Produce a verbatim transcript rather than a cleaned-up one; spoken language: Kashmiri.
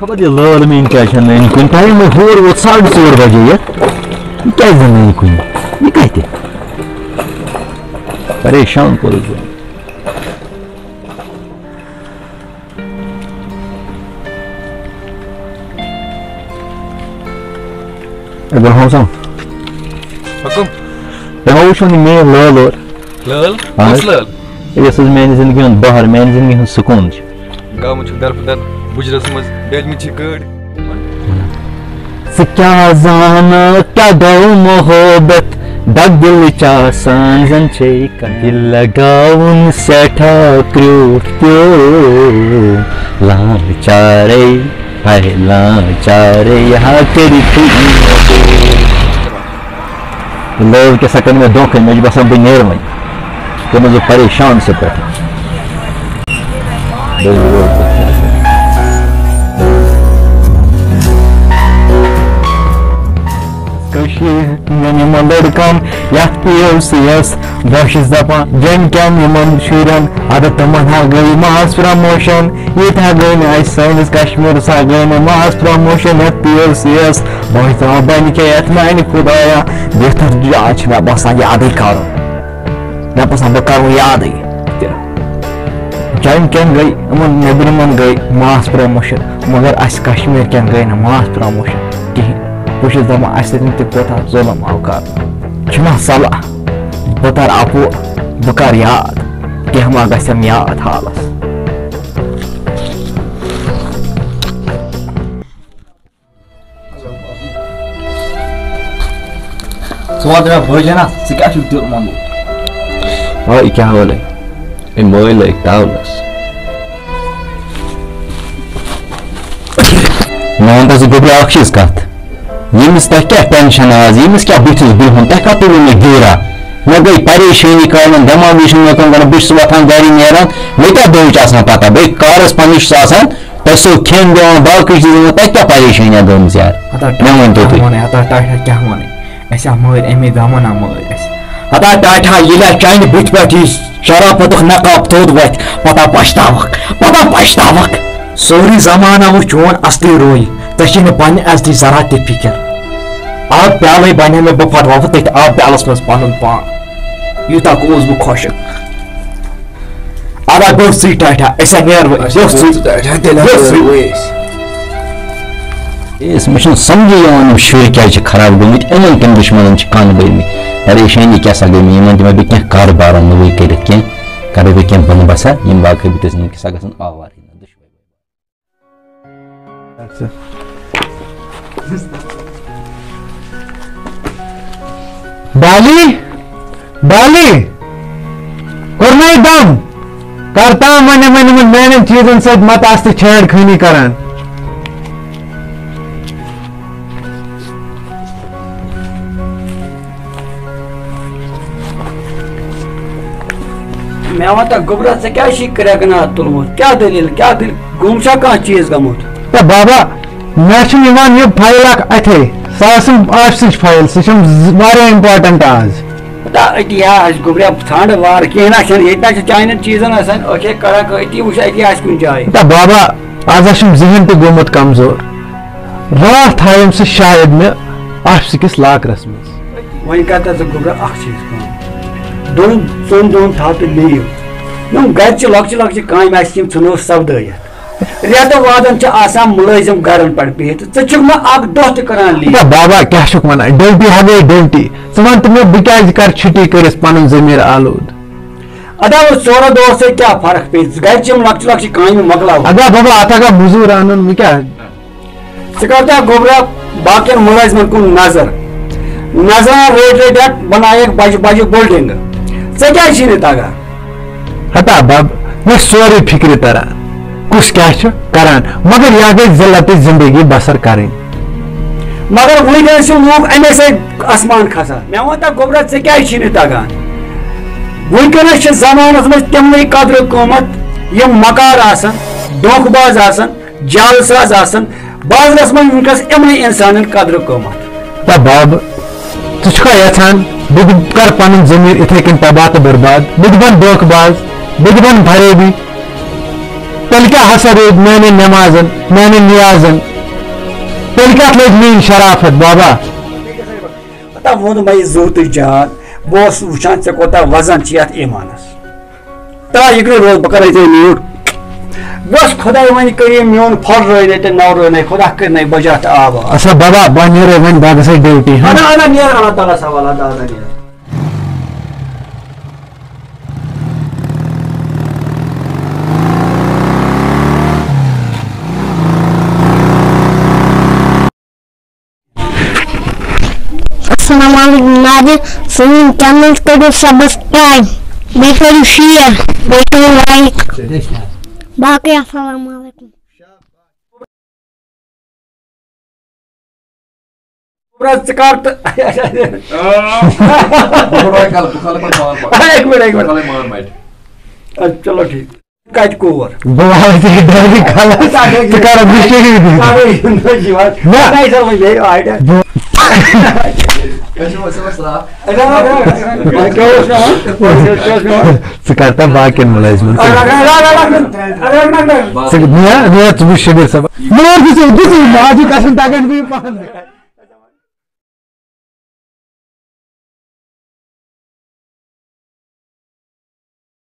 خبر یہِ لٲل میٛٲنۍ کیٛازِ چھَنہٕ نٔنۍ کُنہِ؟ ٹایم ہے ہور ووت ساڑٕ ژور بجے یَتھ۔ یہِ کیٛازِ نہٕ نٔنۍ کُنہِ؟ یہِ کَتہِ؟ پریشان کوٚرُس بہٕ۔ ابراہم حسن۔ حکم۔ تۄہہِ ما وٕچھو نہٕ میٛٲنۍ لٲل اور؟ لٲل؟ اہن حظ۔ کۄس لٲل؟ یۄس حظ میٛانہِ زندگی ہُنٛد بہر، میٛانہِ زندگی ہُنٛد سکوٗن چھِ۔ گامہٕ چھُ دربٕدر بُجرس منٛز ڈٔلمٕتۍ چھِ گٲڑۍ۔ ژٕ کیٛاہ زانکھ کیٛاہ گوٚو محبت، دگ دِلٕچ آسان زن چھے کتھ۔ دِل لگاوُن سٮ۪ٹھاہ کرٛیوٗٹھ پیوٚو، لاچارے، ہاے لاچارے، ہا کٔرِتھ۔ لٲو کیٛاہ سا کٔر مےٚ دھوکھَے، مےٚ چھُ باسان بہٕ نیرٕ وۄنۍ۔ کوٚرمَس بہٕ پریشان سُہ پٮ۪ٹھ۔ کٔشیٖرِ ہٕنٛدٮ۪ن یِمَن لٔڑکَن یَتھ پی او سی یَس، بہٕ چھُس دَپان جٮ۪مہِ کٮ۪ن یِمَن شُرٮ۪ن، اَدٕ تِمَن ہا گٔے mass promotion۔ ییٚتہِ ہا گٔے نہٕ اَسہِ سٲنِس کشمیٖرس ہا گٔے نہٕ mass promotion یَتھ پی او سی یَس۔ بہٕ چھُس دَپان بَنہِ کیٛاہ یَتھ میٛانہِ خۄدایا؟ بہتر جاے چھِ مےٚ باسان یادٕے کَرُن۔ مےٚ باسان بہٕ کَرٕ وۄنۍ یادٕے تہِ۔ جۄمہِ کٮ۪ن گٔے، یِمَن نیٚبرِمٮ۪ن گٔے mass promotion، مگر اَسہِ کشمیٖر کٮ۪ن گٔے نہٕ mass promotion کِہیٖنۍ۔ بہٕ چھُس دَپان اَسہِ سۭتۍ تہِ کوٗتاہ ظُلم آو کَرنہٕ۔ چھُنہ صلاح بہٕ تَرٕ اَپور، بہٕ کَرٕ یاد، کینٛہہ ما گژھٮ۪م یاد حالَس۔ ژٕ وَن تہٕ مےٚ بٲجَن اَتھ، ژٕ کیٛاہ چھُکھ دیُت وَنُن؟ آ، یہِ کیٛاہ وَنَے؟ أمۍ مٲلۍ لٲگۍ تاونَس۔ مےٚ وَن تہٕ ژٕ گوٚبرا اَکھ چیٖز کَتھ، ییٚمِس تۄہہِ کیٛاہ ٹٮ۪نشَن آز، ییٚمِس کیٛاہ بٕتھِس برٛونٛہہ، تۄہہِ کَتھ تُلِو مےٚ گیٖرا؟ مےٚ گٔے پریشٲنی کالَن، دٮ۪ماغ یہِ چھُنہٕ مےٚ کٲم کَران، بہٕ چھُس وۄتھان گَرِ نیران، مےٚ کیٛاہ دۄہٕچ آسان پَتہ، بہٕ کارَس پَنٕنِس چھُس آسان، تۄہہِ سُہ کھٮ۪ن دِوان، باقٕے چیٖز دِوان، تۄہہِ کیٛاہ پریشٲنی گٔمٕژ یار؟ ہتا مےٚ ٹاٹھا ؤنۍ تو کیٛاہ تُہۍ۔ وَنَے، ہتا ٹاٹھا کیٛاہ وَنَے؟ اَسہِ آ مٲرۍ اَمے غمَن آ مٲرۍ اَسہِ۔ ہتا ٹاٹھا ییٚلہِ اَتھ چانہِ بٕتھِ پٮ۪ٹھ یہِ شرافَتُک نقاب تھوٚد وَتھِ، پَتہ پَشتاوَکھ، پَتہ پَشتاوَکھ۔ سورُے زمانہ وُچھ چون اَصلی روے، ژےٚ چھے نہٕ پنٛنہِ عزتٕچ ذرا تہِ فِکر۔ آب پیالَے بَنیو مےٚ، بہٕ پھَٹہٕ وَفہٕ تٔتھۍ آب پیالَس منٛز پَنُن پان۔ یوٗتاہ گوٚوُس بہٕ خۄشک۔ ادا گوٚو سُے ٹاٹھا، أسۍ ہا نیرو، اچھا، گوٚو سُے، گوٚو سُہ ٹاٹھا، تیٚلہِ ہا گوٚو سُے۔ نیرو أسۍ۔ ہے، مےٚ چھُنہٕ سمجھے یِوان، یِم شُرۍ کیٛازِ چھِ خراب گٔمٕتۍ، یِمن کَمہِ دُشمنن چھِ کَن بٔرمٕتۍ۔ پریشٲنی کیٛاہ سا گٔے مےٚ، یِمن دِمے بہٕ کینٛہہ کارٕبارا نوٚوُے کٔرِتھ کینٛہہ، کَرے بہٕ کینٛہہ بنٛدوبستہ، یِم باقٕے بہٕ تہِ زَن کیٛاہ سا گژھن آوارٕ۔ ڈالی، ڈالی، کوٚرمَے دم؟ کر تام وۄنۍ یِمن، یِمن میانٮ۪ن چیٖزن سۭتۍ مت آس تہٕ چھیڑ خٲنی کران۔ مےٚ وَن تہٕ گوٚبرا، ژےٚ کیٛازِ چھُے کرٛٮ۪کہٕ ناد تُلمُت؟ کیٛاہ دٔلیٖل؟ کیٛاہ دٔلیٖل؟ گوٚم چھا کانٛہہ چیٖز گوٚمُت؟ ہے بابا، مےٚ چھُنہٕ یِوان یہِ فایل اکھ اَتھے۔ سۄ ٲسٕم آفسٕچ فایل، سۄ چھَم ز-، واریاہ important آز۔ ہتا أتی ہا آسہِ گوٚبرا، ژھانٛڈ وارٕ، کینٛہہ نہ چھَنہٕ، ییٚتہِ نہ چھِ چانٮ۪ن چیٖزَن آسان، أسۍ ہے کَران کٲ-، أتی وٕچھ، أتی آسہِ کُنہِ جایہِ۔ ہتا بابا، آز ہا چھُم ذہن تہِ گوٚمُت کمزور۔ راتھ تھایَم سُہ شاید مےٚ آفسہٕ کِس لاکرَس منٛز۔ وۄنۍ کر تہٕ ژٕ گوٚبرا اکھ چیٖز کٲم۔ دۄن ژۄن دۄہن تھاو تہٕ لیٖو۔ یِم گرِ چہِ لۄکچہِ لۄکچہِ کامہِ آسہِ، یِم ژھٕنو سپدٲیِتھ۔ رٮ۪تہٕ وادن چھِ آسان مُلٲزِم گرن پٮ۪ٹھ بِہِتھ، ژٕ چھُکھ نہٕ اکھ دۄہ تہِ کران لیٖو۔ ہتا بابا، کیٛاہ چھُکھ ونان؟ ڈیوٹی ہا گٔے ڈیوٹی۔ ژٕ وَن تہٕ مےٚ، بہٕ کیٛازِ کرٕ چھُٹی کٔرِتھ پنُن ضمیٖر آلوٗد؟ ادا، وۄنۍ ژورو دۄہو سۭتۍ کیٛاہ فرق پیٚیہِ؟ گرِ چھِ یِم لۄکچہِ لۄکچہِ کامہِ مۄکلاوو۔ ادا بابا، اتھ اگا مٔزوٗر انُن، وۄنۍ کیٛاہ؟ ژٕ کر تہٕ گوٚبرا باقین مُلٲزمن کُن نظر۔ نظرن رٔٹۍ رٔٹۍ اَتھ بنایکھ بجہِ بجہِ بلڈنگہٕ۔ ژےٚ کیٛازِ چھی نہٕ تگان؟ ہتا بب، مےٚ چھُ سورُے فکرِ تران، کُس کیٛاہ چھُ کران، مگر یا گٔے ذلتٕچ زندگی بسر کرٕنۍ۔ مگر وٕنکیٚنس چھِ لوٗکھ اَمے سۭتۍ آسمان کھسان۔ مےٚ وَن تہٕ گوٚبرا، ژےٚ کیٛازِ چھی نہٕ تگان؟ وٕنکیٚنس چھِ زمانس منٛز تِمنٕے قدرٕ قۭمتھ، یِم مکار آسن، دھوکہٕ باز آسن، جعل ساز آسن، بازرس منٛز وٕنکیٚس یِمنٕے انسانن قدرٕ قۭمتھ۔ تا باب، ژٕ چھُکھا یژھان بہٕ تہِ کرٕ پنُن ضمیٖر اِتھے کٔنۍ تباہ تہٕ برباد؟ بہٕ تہِ بنہٕ دھوکہٕ باز، بہٕ تہِ بنہٕ فریبی؟ تیٚلہِ کیٛاہ ہسا روٗد میانٮ۪ن نٮ۪مازن، میانٮ۪ن نیازن؟ تیٚلہِ کتھ لٔج میٲنۍ شرافت، بابا؟ پتہ ووٚن مےٚ یہِ زُو تہٕ جان، بہٕ اوسُس وٕچھان ژےٚ کوٗتاہ وزن چھِ یتھ ایٖمانس۔ ترٛاو یہِ کٔرِتھ روز، بہٕ کرے ژےٚ میوٗٹ۔ بس خداے وۄنۍ کٔرِو میون پھۄل رٲوِتھ تہٕ نو رٲوِتھ، خدا کٔرِنَے بجا تہٕ آباد۔ اچھا بابا، بہٕ نیرے وۄنۍ، بہٕ گژھے ڈیوٹی، ہاں؟ انا، انا، نیر، اللہ تعالیٰ سوال، ادا، ادا، نیر۔ السلام علیکم ناظرین، سٲنۍ چینل کٔرِو سبسکرائب، بیٚیہِ کٔرِو شیئر، بیٚیہِ کٔرِو لائک۔ باقٕے السلام علیکم۔ بہٕ روزٕ ژٕ کر تہٕ بہٕ روزٕ کل، بہٕ کھالہٕ پتہٕ مان پتہٕ۔ اکھ منٹ، اکھ منٹ۔ بہٕ کھالے مان پتہٕ۔ اچھا، چلو ٹھیٖک۔ کتہِ کور؟ بہٕ والہٕ ژےٚ ڈیڈی کھلس۔ ژٕ کر مےٚ شہیٖد۔ نہ۔ نہ، یہِ سا وۄنۍ بیٚیہِ آیڈیا۔ بہٕ ژٕ کر تہٕ باقین مُلٲزمن۔ ژٕ نیر، نیر، ژٕ وٕچھ شبیر صٲب۔ مےٚ اوس دِژٕے، دِژٕے، ماجہِ قسم تگن بہٕ یہِ پانہٕ۔